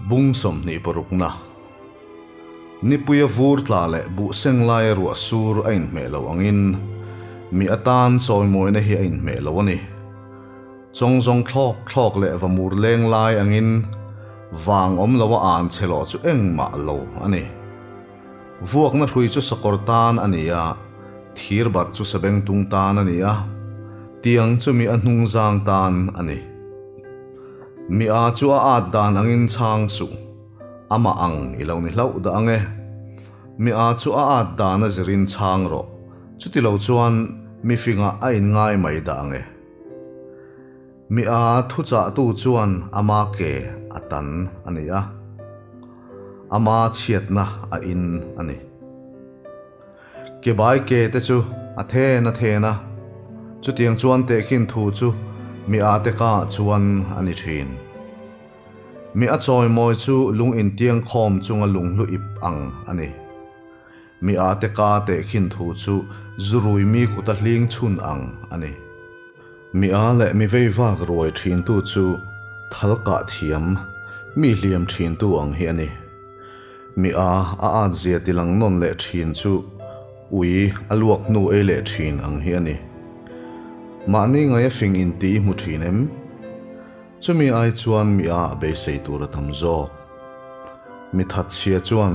Bung 26 na. Nipuia vur tla leh buh seng laia ruah sur a inhmeh loh angin mi atan chawimawina hi a inhmeh lo a ni. Chawng zawng thlawk thlawk leh va mur leng lai angin vang awm loa an che lawh chu engmah lo a ni. Vuakna hrui chu sakawr tan a ni a, thir barh chu sabengtung tan a ni a, tiang chu mi a hnungzang tan a ni. Mi a chu a at dan angin chhang suh, amah ang i lo ni hlauh dah ang e. Mi a chu a at dan a zirin chhang rawh, chuti lo chuan mi fingah a inngai mai dah ang e. Mi a thuchahtu chuan ama ke a tan a ni a, ama chhiatna a in a ni. Ke bai ke te chu a then a then a, chutiang chuan tehkhin thu chu mi a te ka chuan a ni thin. Mi a chawimawi chu lung intiang khawm chunga lunghlu ip ang a ni. Mi a te ka tehkhin thu chu zurui mi kuta hling chhun ang a ni. Mi a leh mi vei vak ruai thintu chu thal kah thiam, mi hliam thintu ang hi a ni. Mi a a at zia ti lang nawn leh thin chu ui a luak hnu ei leh thin ang hi a ni. Mahni ngai a fing in tih i hmu thin em? Chumi ai chuan mi a a beisei tur a tam zawk. Mi that chhia chuan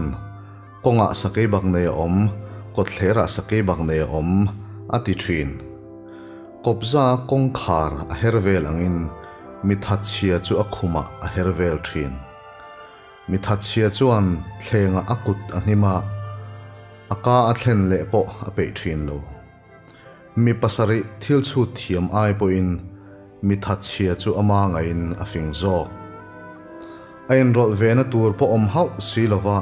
kawngah sakei bak nei a awm, kawtthlerah sakei bak nei a awm a ti thin. Kawpza kawngkhar a her vel angin mi that chhia chu a khumah a her vel thin. Mi thatchhia chuan thlengah a kut a hnim a, a ka a thlen leh pawh a peih thin lo. Mi pasarih thil chhut thiam ai pawhin mi thatchhia chu ama ngaiin a fing zawk. A inrawlh vena tur pawh awm hauh si lova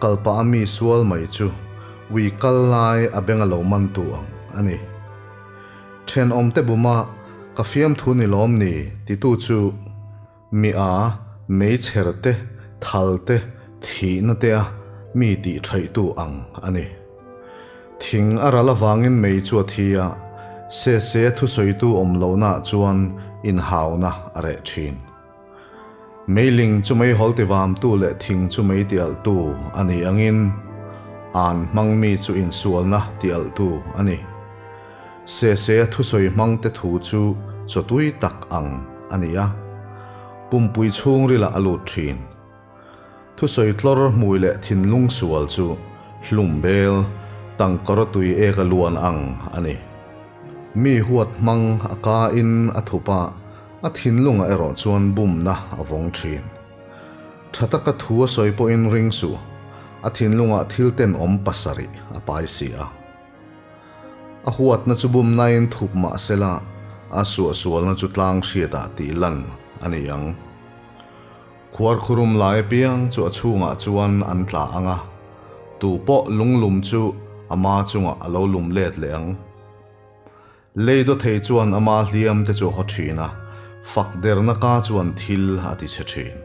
kalpah a mi sual mai chu ui kal lai a beng a lo mantu ang a ni. Thenawmte buma ka fiamthu ni lawm ni titu chu Mi a, meichher te, thal te, thihna te a mi tih thaihtu ang a ni. Thing a ral avangin mei chu a thi a, se se thusawitu awm lohnaah chuan inhauna a reh thin. Meiling chu meihawl tivamtu leh thing chu mei tialhtu a ni angin, an hmang mi chu insualna tialhtu a ni. Se se a thusawi hmangte thu chu chawtui tak ang a ni a, pumpui chhungrilah a lut thin. Thusawi tlawr hmui leh thinlung sual chu hlum bel, tangkawra tui ek a luan ang a ni. Mi huat hmang a ka in a thup a, a thinlungah erawh chuan bumna a vawng thin. Tha taka thu a sawi pawhin ring suh, a thinlungah thil tenawm pasarih a pai si a. A huatna chu bumnain thup mah sela, a suahsualna chu tlang hriatah tih lan a ni ang. Khuarkhurum lai apiang chu a chhungah chuan an tla ang a, tu pawh lunglum chu ama chungah a lo lum let leh ang. Lei dawthei chuan ama hliam te chu a haw thin a, fak derna ka chuan thil a ti chhe thin.